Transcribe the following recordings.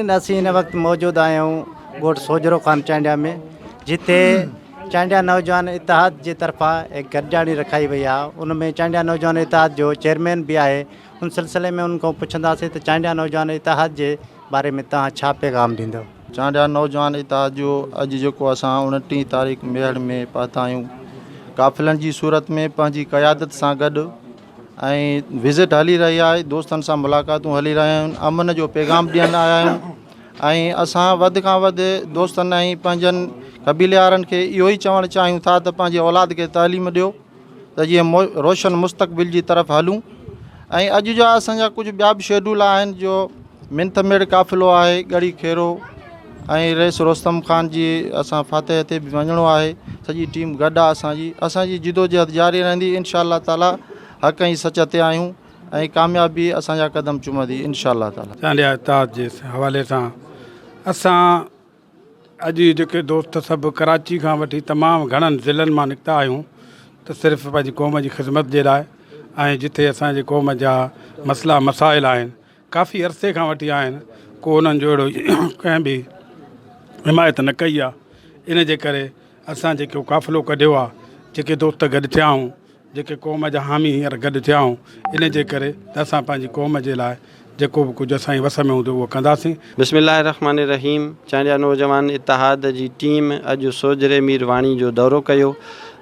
ناظرين اسين هن وقت موجود آهيون ڳوٺ سوجهرو خان چانڊيا ۾ جتي چانڊيا نوجوان اتحاد جي طرفان هڪ گڏجاڻي رکائي وئي آهي ان ۾ چانڊيا نوجوان اتحاد جو چيئرمين به آهي ان سلسلي ۾ ان کان پڇنداسين ته چانڊيا نوجوان اتحاد جي باري ۾ توهان ڇا پيغام ڏيندو. چانڊيا نوجوان اتحاد جو اڄ جيڪو اسان 29 تاريخ ميهڙ ۾ پهتا آهيون قافلن جي صورت ۾ پنهنجي قيادت سان گڏ ۽ وزٽ هلي رهي آهي دوستن سان ملاقاتون هلي رهيون آهن امن جو پيغام ڏيڻ آيا آهيون ۽ اسان وڌ کان وڌ دوستن ۽ پنهنجن قبيلي وارن کي اهو ئي چوڻ چاهيون ٿا ته پنهنجي اولاد کي تعليم ڏيو ته جيئن روشن مستقبل جي طرف هلون ۽ اڄ جا اسانجا ڪجهه ٻيا به شيڊول آهن جو منٿ ميڙ قافلو آهي ڳڙهي کيرو ۽ رئيس رستم خان جي اسان فاتح تي به وڃڻو آهي سڄي ٽيم گڏ آهي اسان جي اسان جي جدوجهد جاري رهندي انشاء الله تعالي حق ۽ سچ تي آهيون ۽ ڪاميابي اسان جا قدم چمندي انشاء الله تعالي. چانڊيا اتحاد جي حوالي سان اسان اڄ جيڪي دوست سڀ ڪراچي کان وٺي تمام گهڻن ضلعن مان نڪتا آهيون ته صرف پنهنجي قوم جي خدمت جي لاء ۽ جتي اسان جي قوم جا مسئلا مسائل آهن ڪافي عرصي کان وٺي آهن ڪو انهن جو اهڙو ڪنهن به حمايت نه ڪئي آهي ان جي ڪري اسان جيڪو قافلو ڪڍيو آهي جيڪي دوست گڏ ٿيا آهيون جيڪي قوم جا حامي هينئر گڏ ٿيا آهيون ان جي ڪري ته اسان پنهنجي قوم جي لاء جيڪو به ڪجهه اسان جي وس ۾ هوندو اهو ڪنداسين. بسم الله الرحمٰن الرحيم چانڊيا نوجوان اتحاد جي ٽيم اڄ سوجهري مير واڻي جو دورو ڪيو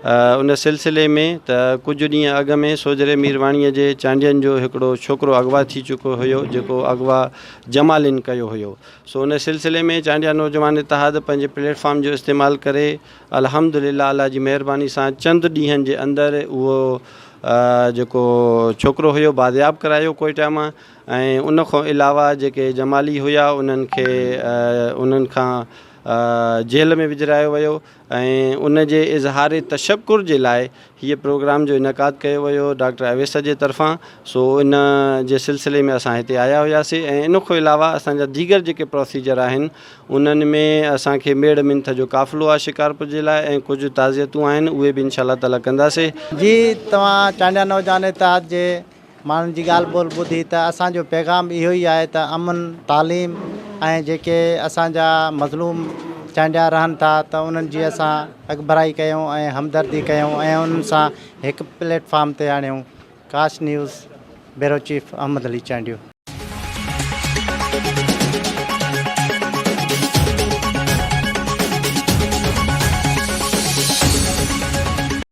ان سلسلي ۾ ته ڪجهه ڏينهن اڳ ۾ سوجهري مير واڻي جي چانڊين جو هڪڙو ڇوڪرو اغوا ٿي چڪو هيو جيڪو اغوا جمالين ڪيو هيو سو ان سلسلي ۾ چانڊيا نوجوان اتحاد پنهنجي پليٽ فارم جو استعمال ڪري الحمد لله الله جي مهرباني سان چند ڏينهن جي اندر اهو جيڪو ڇوڪرو هيو بازياب ڪرايو ڪوئيٽا مان ۽ ان کان علاوه جيڪي جمالي هيا انهن کي انهن کان جيل ۾ وجهرايو ويو ۽ ان جي اظهار تشڪر جي لاء هيء پروگرام جو انعقاد ڪيو ويو ڊاڪٽر اويس جي طرفان سو ان جي سلسلي ۾ اسان هتي آيا هياسي ۽ ان کان علاوه اسان جا ديگر جيڪي پروسيجر آهن انهن ۾ اسان کي ميڙ منٿ جو قافلو آهي شڪارپور جي لاء ۽ ڪجهه تعزيتون آهن اهي به انشاء الله تعالي ڪنداسي. جي توهان چانڊيا نوجوان اتحاد جي ماڻهن جي ڳالهه ٻولهه ٻڌي ته اسان جو پيغام اهو ئي آهي ته امن، تعليم ۽ جيڪي اسان جا مظلوم چانڊيا رهن ٿا ته انهن جي اسان اڳڀرائي ڪيون ۽ همدردي ڪيون ۽ انهن سان هڪ پليٽ فارم تي آڻيون. ڪاش news, bureau chief Ahmed Ali Chandio.